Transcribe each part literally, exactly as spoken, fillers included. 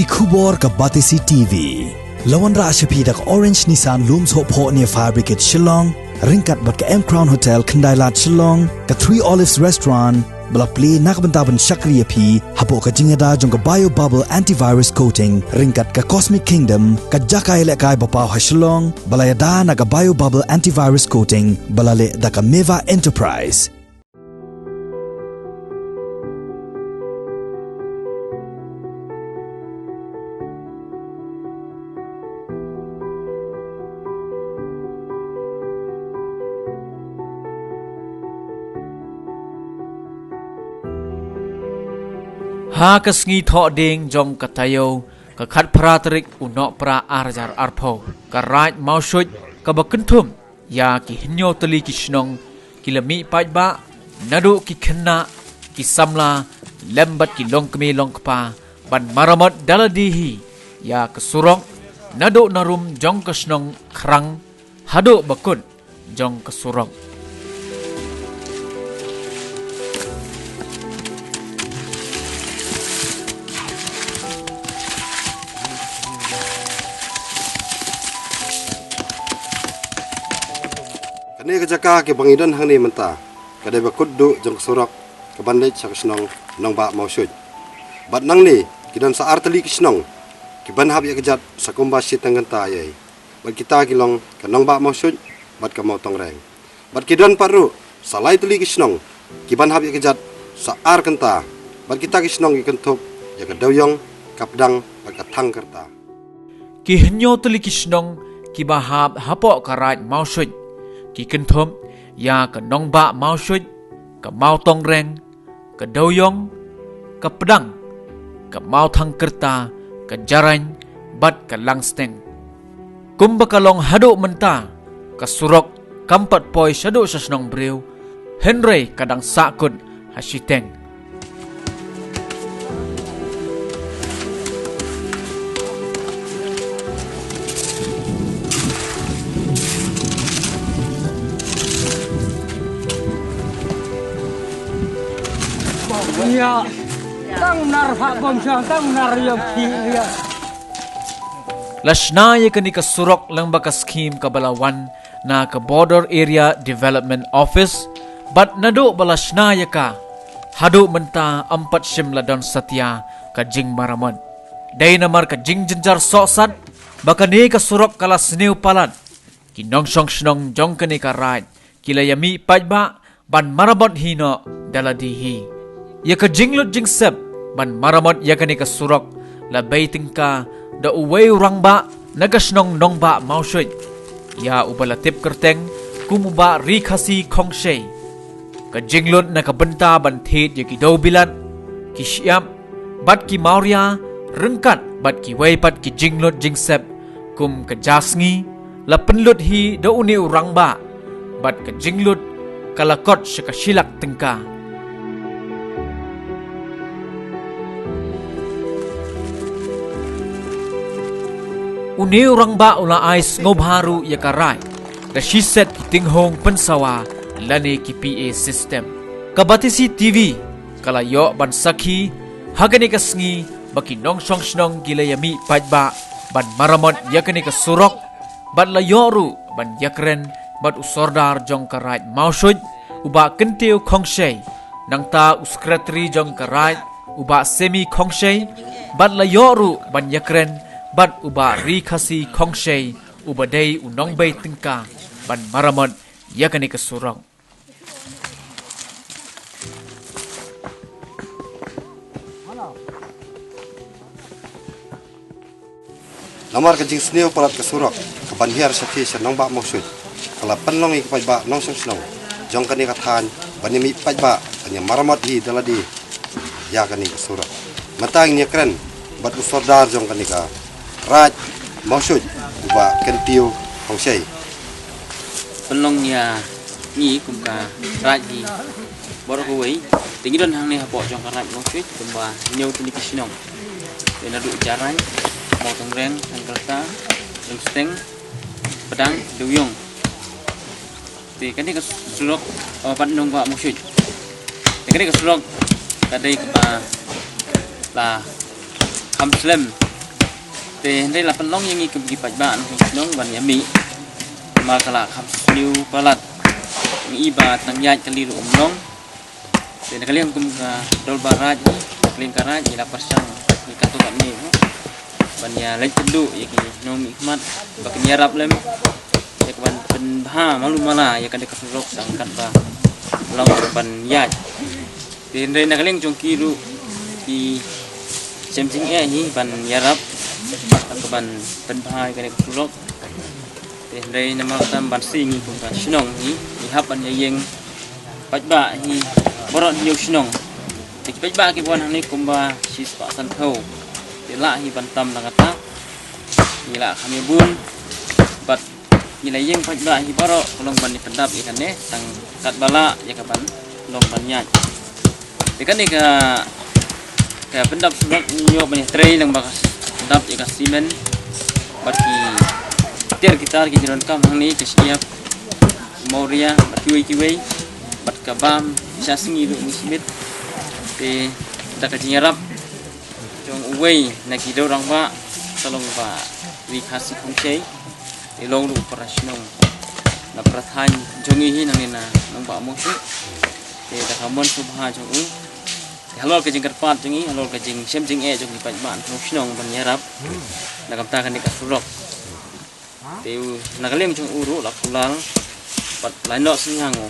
Ki khubor ka Batesi T V. La wanrah sha phi da ka Orange Nissan Lum Sohphoh near Fire Brigade Shillong, ryngkat bad ka M Crown Hotel Khyndailad Shillong, ka Three Olives Restaurant, ba la plie na ka bynta ban shakri ïa phi hapoh ka jingïada jong ka Bio Bubble Antivirus Coating, ryngkat ka Cosmic Kingdom, ka jaka ïalehkai ba paw ha Shillong, ba la ïada na ka Bio Bubble Antivirus Coating, ba la leh da ka Meva Enterprise. Ha ka sngi Thohdieng jong ka taïew ka khatphra tarik u Nohprah ar hajar arphew, ka Raid Mawshuid kaba kynthup ïa ki hynñiew tylli ki shnong ki la mih paidbah, naduh ki khynnah, ki samla, lem bad ki longkmie longkpa, ban maramot da lade hi ïa ka surok naduh na rum jong ka shnong Khrang haduh ba kut jong ka surok. Kane ka jaka kaba ngi don hangne mynta ka dei ba kut duh jong ka surok kaban leit sha ka shnong Nongbah Mawshuid. Bad nangne ki don sa ar tylli ki shnong kiban hap ïa ka jat sa kumba shiteng kynta ei ei. Bad kita ki long ka Nongbah Mawshuid bad ka Mawtongreng. Bad ki don pat ruh sa lai tylli ki shnong kiban hap ïa ka jat sa ar kynta. Bad kita ki shnong ki kynthup ïa ka Dewiong, ka Pdang bad ka Thangkyrta. Ki hynñiew tylli ki shnong kiba hap hapoh ka Raid Mawshuid ki kynthup ïa ka Nongbah Mawshuid, ka Mawtongreng, ka Dewiong, ka Pdang, ka Mawthangkyrta, ka Jarain bad ka Langsteng. Kumba ka long haduh mynta, ka surok kam pat poi shaduh sha shnong briew, hynrei ka dang sahkut ha shiteng. Ïa, tang nar phah bom shang, tang nar ïa phi ïa. La shna ïa kane ka surok lyngba ka skhim kaba la wan na ka Border Area Development Office, bad naduh ba la shna ïa ka haduh mynta ym pat shym la don satia ka jingmaramot. Dei namar ka jingjynjar sohsat ba kane ka surok ka la sniew palat. Ki nongshong shnong jong kane ka raid ki la ïa mih paidbah ban maramot hi noh da lade hi. Ïa ka jinglut jingsep ban maramot ïa kane ka surok la bei tyngka da uwei u rangbah na ka shnong Nongbah Mawshuid, ïa uba la tip kyrteng kum u Bah Ri Khasi Khongshei. Ka jinglut na ka bynta ban thied ïa ki dewbilat, ki shyiap bad ki mawria, ryngkat bad kiwei pat ki jinglut jingsep kum ka ja sngi, la pynlut hi da une u rangbah, bad ka jinglut ka la kot sha ka shi lak tyngka. Une u rangbah u la ai sngewbha ruh ïa ka raid da shi set ki tinghong pynsawa lane ki P A system. Ka Batesi T V ka la ïoh ban sakhi ha kane ka sngi ba ki nongshong shnong ki la ïa mih paidbah ban maramot ïa kane ka surok, bad la ïoh ruh ban ïakren bad u sordar jong ka raid Mawshuid, u Bah Kyntiew Khongshei, nangta u sekretari jong ka raid, u Bah Semi Khongshei, bad la ïoh ruh ban ïakren bad u Bah Ri Khasi Khongshei, uba dei u nongbei tyngka ban maramot ïa kane ka surok. Namar ka jingsniew palat ka surok kaban hiar sha thie sha Nongbah Mawshuid, ka la pynlong ïa ki paidbah nongshong shnong jong kane ka thaiñ ban ïa mih paidbah ban ïa maramot hi da lade ïa kane ka surok. Mynta ngin ïakren bad u sordar jong kane ka raid Mawshuid, u Bah Kyntiew Khongshei. Pynlong ïa ngi kum ka raid hi baroh kawei. Te ngi don hangne hapoh jong ka raid Mawshuid kumba hynñiew tylli ki shnong. Te naduh Jarain, Mawtongreng, Thangkyrta, Langsteng, Pdang, Dewiong. Te kane ka surok, eh, pat Nongbah Mawshuid. Te kane ka surok ka dei kaba la kham slem Te hynrei la pynlong ïa ngi kum ki paidbah na shnong ban ïa mih. Namar ka la kham sniew palat. Ngi i ba tang ïaid kali ruh ym long. Te na ka liang kum ka Dorbar Raid, na ka liang ka Raid, ngi la pyrshang, ngi katto katne, ban ïa leit kynduh ïa ki nongmihkhmat ba kin ïarap lem ïa ka ban pynbha malu mala ïa kane ka surok tang katba long ban ïaid. Te hynrei na ka liang jong ki ruh ki shem jingeh hi ban ïarap ka ban pynbha ïa kane ka surok. Te hynrei namar tam ban si ngi kum ka shnong hi, ngi hap ban ïa ïeng paidbah hi baroh hynñiew shnong. Te ki paidbah ki wan hangne kumba shispah sanphew. Te lah hi ban tam na kata. Ngi lah kham ïa bun. Bad ngi la ïeng paidbah hi baroh ka long ban ïa pyndap ïa kane tang katba lah ïa ka ban long ban ïaid. Te kane ka, ka pyndap surok ngi ïoh ban ïa trei lang ba ka pyndap ïa ka simen. Bad ki tiar ki tar ki jingdonkam hangne ka shyiap, mawria, bad kiwei kiwei. Bad ka bam, sha sngi ruh ngi submit. Te da ka jingïarap jong uwei na ki dewrangbah, ka long Bah Ri Khasi Khongshei. I long ruh para shnong na para thaiñ jong ngi hi nangne na Nongbah Mawsih. Te da ka mon sngewbha jong u. Te halor ka jingkyrpad jong ngi, halor ka jingshem jingeh jong ngi paidbah na shnong ban ïarap na ka bynta kane ka surok. Te u na ka liang jong u ruh la kular bad la noh synñiang u.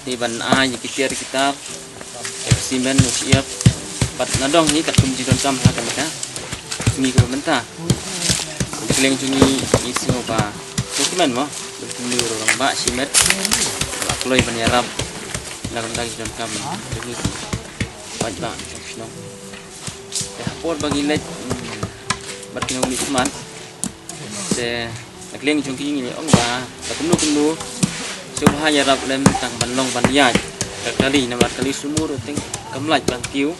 Te ban ai ïa ki tiar ki tar, ïa ka simen, u shyiap bad nadong hi katkum jingdonkam ha kane ka sngi kaba mynta. Na ka liang jong ngi, ngi sngew ba sngewkmen mo, ban kynmaw ruh rangbah shimet la kloi ban ïarap na ka bynta ki jingdonkam jong ngi paidbah jong shnong. Te ha por ba ngi leit, mm, bad ki nongmihkhmat, te na ka liang jong ki ngi ong ba la kumno kumno sngewbha ïarap lem tang ban long ban ïaid ka kali, namar kali sumur te kam lah ban kiew.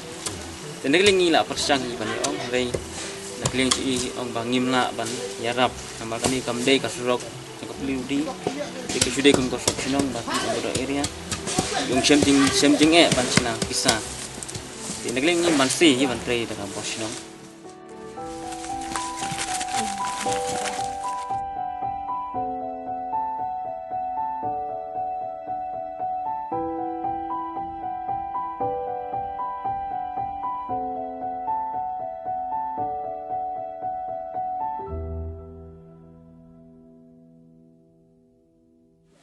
Te na ka liang ngi la pyrshang hi ban ïa ong, hynrei na ka liang jong i ong ba ngim lah ban ïarap namar kane kam dei ka surok jong ka pli u dih. Te ka shu dei kum ka surok shnong ba ki ong ka area. Ïoh shem jing, shem jingeh ban shna pisa. Te na ka liang ngim banse hi ban trei da ka bor shnong.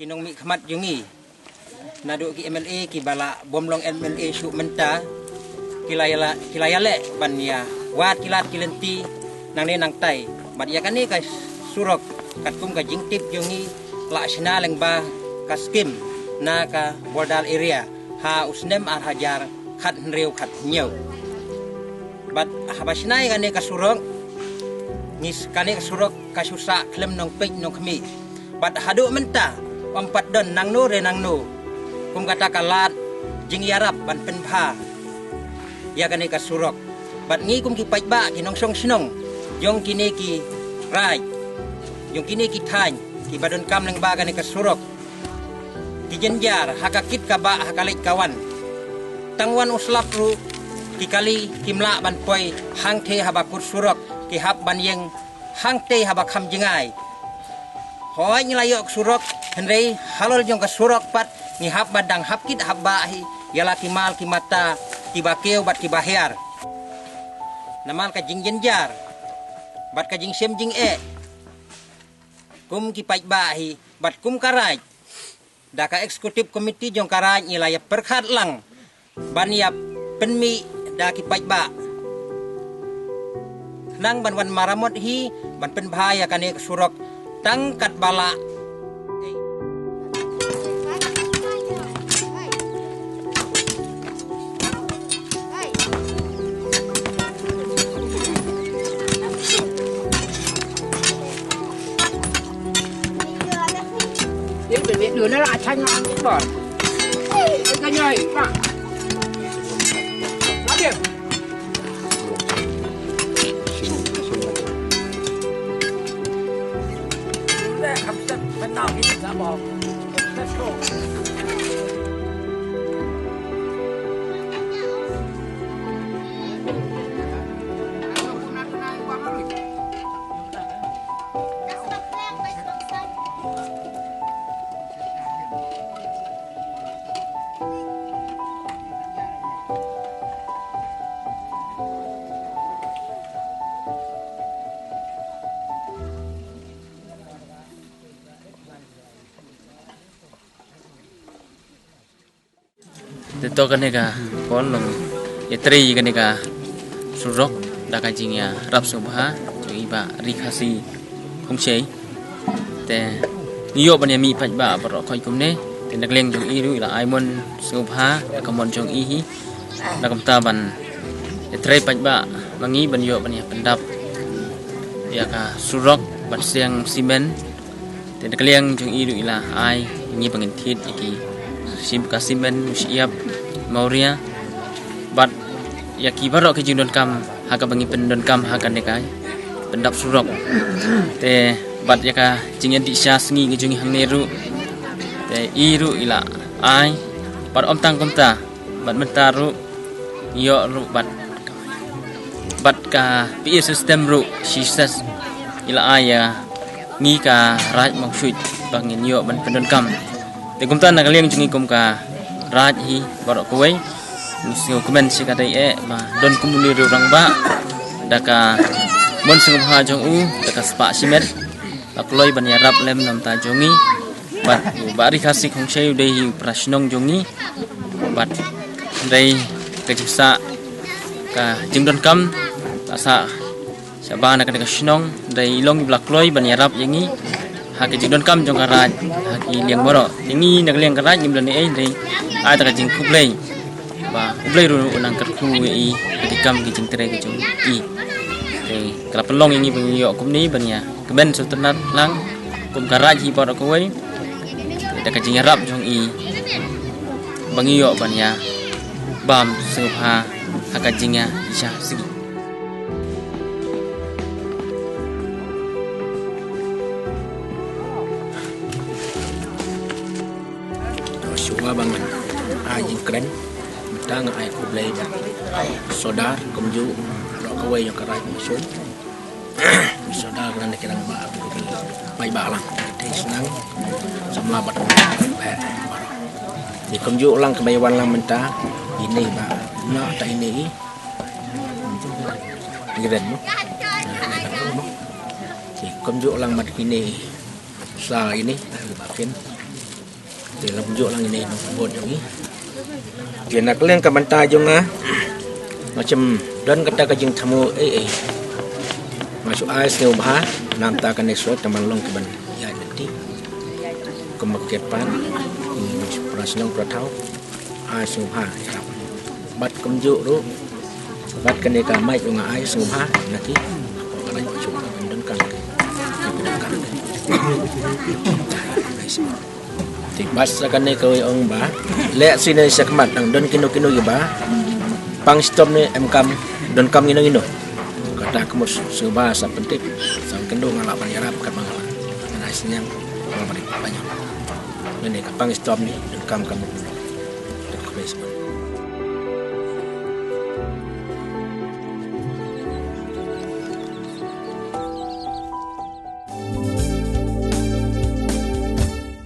Ki nongmihkhmat jong ngi, naduh ki M L A kiba la bym long M L A shuh mynta, ki la ïa la, ki la ïaleh ban ïa wad ki lad ki lynti nangne nangtai. Bad ïa kane ka surok katkum ka jingtip jong ngi la shna lyngba ka skim na ka Bordal Area ha u snem ar hajar khathynriew khathynñiew. Bad haba shna ïa kane ka surok, ngi s-, kane ka surok ka shu sah khlem nongpeit nongkhmih. Bad haduh mynta ym pat don nangno re nangno kum kata ka lad jingïarap ban pynbha ïa kane ka surok. Bad ngi kum ki paidbah, ki nongshong shnong jong kine ki raid, jong kine ki thaiñ kiba donkam lyngba kane ka surok, ki jynjar ha ka kit ka bah, ha ka leit ka wan. Tang wan u slap ruh ki kali kim lah ban poi hangtei haba kut surok, ki hap ban ïeng hangtei haba kham jngai. Hooid, ngi la ïoh ka surok, hynrei halor jong ka surok pat ngi hap ban dang hap kit hap bah hi ïa la ki mal ki mata kiba kiew bad kiba hiar. Namar ka jingjynjar bad ka jingshem jingeh, kum ki paidbah hi bad kum ka raid, da ka executive committee jong ka raid ngi la ïa pyrkhat lang ban ïa pynmih da ki paidbah khnang ban wan maramot hi ban pynbha ïa kane ka surok tang katba lah. Te to kane ka por long ïatrei kane ka surok da ka jingïarap sngewbha jong i Bah Rikhasi Khongshei. Te ngi ïoh ban ïa mih pat ba baroh khoit kumne. Te na ka liang jong i ruh i la ai mon sngewbha da ka mon jong i hi. Da kumta ban ïatrei pat ba ma ngi ban ïoh ban ïa pyndap ïa ka surok ban siang simen. Te na ka liang jong i ruh i la ai ngi ba ngin thied ïa ki sim ka simen, mushyiap, mawria bad ïa ki baroh ki jingdonkam ha kaba ngi pyndonkam ha kane ka pyndap surok. Te bad ïa ka jingïadih sha sngi ka jong ngi hangne ruh. Te i ruh i la ai bad ym tang kumta bad mynta ruh ïoh ruh bad bad ka P A system ruh shi ses i la ai ïa ngi ka Raid Mawshut ba ngin ïoh ban pyndonkam. Te kumta na ka liang jong ngi kum ka Raid hi baroh kawei ngi sngewkmen shi katdei eh ba don kumne ruh rangbah da ka mon sngewbha jong u da ka spah shimet la kloi ban ïarap lem namta jong ngi. Bad u Bah Rikhasi Khongshei u dei hi u para shnong jong ngi. Bad dei ka jingsah ka jingdonkam la sah shabar na kane ka shnong, dei i long i ba la kloi ban ïarap ïa ngi ha ka jingdonkam jong ka Raid ha ki liang baroh. Ïa ngi na ka liang ka Raid ngim don ei ei, dei ai ta ka jingkhublei ba U Blei ruh u nang kyrkhu ïa i ha ki kam ki jingtrei ki jong i. Te ka la pynlong ïa ngi ba ngi ïoh kumne ban ïa kmen sngewtynnat lang kum ka Raid hi baroh kawei. Da ka jingïarap jong i ba ngi ïoh ban ïa bam sngewbha ha ka jingïa isha sigi. Shuwa ba ngan ai jingkren mynta nga ai khublei ba sordar kumjuh baroh kawei jong ka Raid Mawshut. Sordar kane ki rangbah, paidbah lang, te shnong samla bad eh, baroh. Te kumjuh lang kaba wan lang mynta ine ba na ta ine i ngi ren mo. Te kumjuh lang mat ine i sa ine ba kin. Te la kumjuh lang ine i nong bud jong ngi. Te na ka liang ka bynta jong nga nga shem don kata ka jingthmu ei ei. Nga shu ai sngewbha namta kane shuwa tang ban long ki ban ïaid lynti. Kum ka kyrpad para shnong para thaw ai sngewbha ïarap. Bad kumjuh ruh bad kane ka mic nga ai sngewbha na ki. Ka lai shu ka pyndonkam ki, ki pyndonkam ki. Te bad sa kane kawei ong ba leh sine sha khmat dang don kino kino ki ba pang stom ne em kam donkam kino kino. Kata ka mut sngewbha sa pyntip sa kynduh nga lah ban ïarap kat ba nga lah. Nga ai sniang nga lah ban ïarap. Kane ka pang stom ne donkam ka mut. Te khublei shibun.